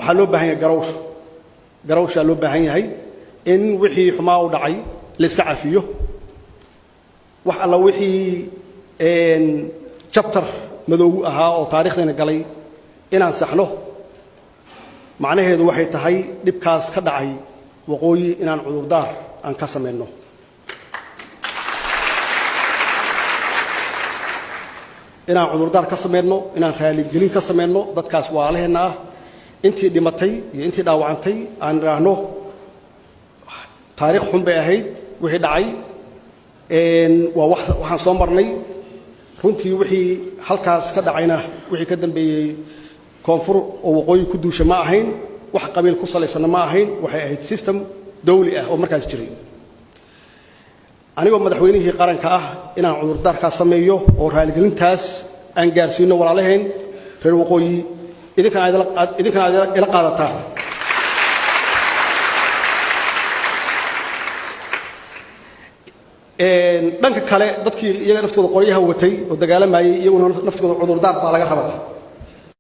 Waxaa loo baahan yahay garawsh, garawshaa loo baahan yahay in wixii xumaa u dhacay la iska cafiyo, wax alla wixii chapter madow ahaa oo taariikhdayna galay inaan saxno. Macnaheedu waxay tahay dhibkaas ka dhacay waqooyi inaan cudurdaar aan ka samayno, inaan cudurdaar ka samayno, inaan raaligelin ka samayno dadkaas walaalaheenna ah, intii dhimatay iyo intii dhaawacantay, aan idhaahno taariikh xun bay ahayd wixii dhacay, waa waxaan soo marnay. Runtii wixii halkaas ka dhacayna, wixii ka dambeeyey koonfur oo waqooyi ku duusha ma ahayn, wax qabiil ku salaysanna ma ahayn, waxay ahayd system dawli ah oo markaas jiray. Anigoo madaxweynihii qaranka ah inaan cudurdaarkaas sameeyo oo raaligelintaas aan gaarsiino walaalahayn reer waqooyi, idinkana aad ila qaadataan. Dhanka kale, dadkii iyaga naftooda qoryaha watay oo dagaalamayay, iyaguna naftooda cudurdaar baa laga rabaa.